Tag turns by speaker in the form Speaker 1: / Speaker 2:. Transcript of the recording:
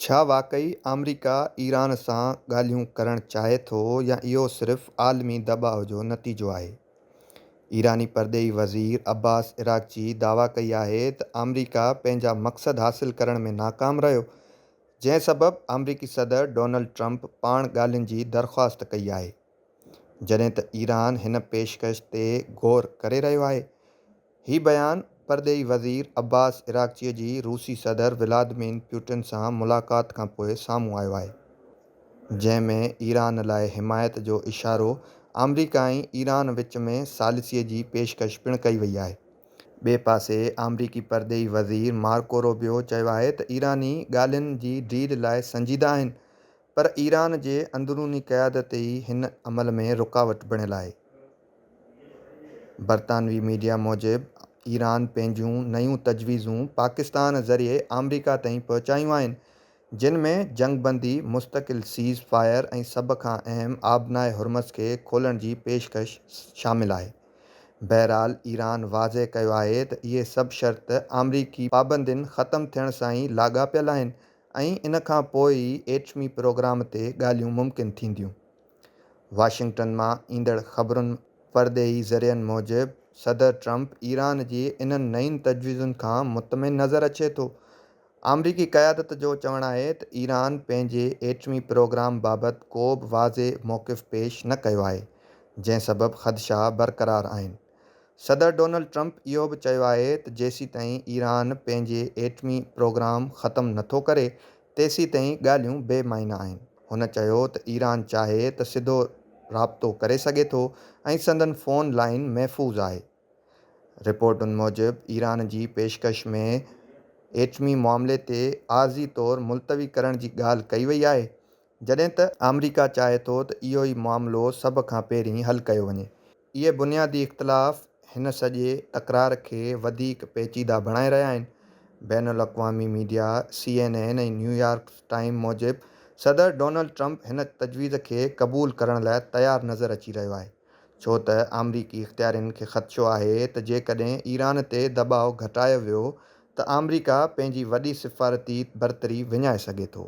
Speaker 1: ڇا واقعي آمريڪا ايران سان ڳالهيون ڪرڻ چاهي ٿو يا اهو صرف عالمي دٻاء جو نتيجو آهي؟ ايراني پرڏيهي وزير عباس عراقچي دعويٰ ڪئي آهي ته آمريڪا پنهنجا مقصد حاصل ڪرڻ ۾ ناڪام رهيو، جنهن سبب آمريڪي صدر ڊونلڊ ٽرمپ پاڻ ڳالهين جي درخواست ڪئي آهي، جڏهن ته ايران هن پيشڪش تي غور ڪري رهيو آهي. هي بيان پرڏيهي وزير عباس عراقچي جي روسي صدر ولادمين پيوٽن سان ملاقات کانپوء سامهون آيو آهي، جنهن ۾ ايران لاء حمايت جو اشارو آمريڪا ۽ ايران وچ ۾ ثالثي جي پيشڪش پڻ ڪئي وئي آهي. ٻئي پاسي آمريڪي پرڏيهي وزير مارڪو روبيو چيو آهي ته ايراني ڳالهين جي ڊيل لاء سنجيده آهن پر ايران جي اندروني قيادت ئي هن عمل ۾ رڪاوٽ بڻيل آهي. برطانوي ميڊيا موجب ايران پنهنجون نيون تجويزون پاڪستان ذريعي آمريڪا تائين پهچايون آهن، جن ۾ جنگبندي، مستقل سيز فائر ۽ سڀ کان اهم آبنائي هرمز کي کولڻ جي پيشڪش شامل آهي. بهرحال ايران واضح ڪيو آهي ته اهي سڀ شرط آمريڪي پابندين ختم ٿيڻ سان ئي لاڳاپيل آهن ۽ ان کان پوء ئي ايٽمي پروگرام تي ڳالهيون ممڪن ٿينديون. واشنگٽن مان ايندڙ خبرن پرڏيهي ذريعن موجب صدر ٽرمپ ايران جي انهن نين تجويزن کان مطمئن نظر اچي ٿو. آمريڪي قيادت جو چوڻ آهي ته ايران پنهنجي ايٽمي پروگرام بابت ڪو به واضح موقف پيش نه ڪيو آهي، جنهن سبب خدشا برقرار آهن. صدر ڊونلڊ ٽرمپ اهو به چيو آهي ته جيسيتائين ايران پنهنجي ايٽمي پروگرام ختم نٿو ڪري تيسيتائين ڳالهيون بي معنيٰ آهن. هن چيو ته ايران چاهي ته سڌو رابطو ڪري سگهي ٿو ۽ سندن فون لائن محفوظ آهي. رپورٽن موجب ايران جي پيشڪش ۾ ايٽمي معاملي تي عارضي طور ملتوي ڪرڻ جي ڳالهه ڪئي وئي آهي جڏهن ته آمريڪا چاهي ٿو ته اهو ئي معاملو سڀ کان پهرين حل ڪيو وڃي. اهي بنيادي اختلاف هن سڄي تڪرار کي وڌيڪ پيچيده بڻائي رهيا آهن. بين الاقوامي media C N N ۽ New York time موجب صدر ڊونلڊ ٽرمپ هن تجويز کي قبول ڪرڻ لاء تيار نظر اچي رهيو آهي ڇو ته آمريڪي اختيارين کي خدشو آهي ته جيڪڏهن ايران تي دٻاء گهٽايو ويو ته آمريڪا پنهنجي وڏي سفارتي برتري وڃائي سگهي ٿو.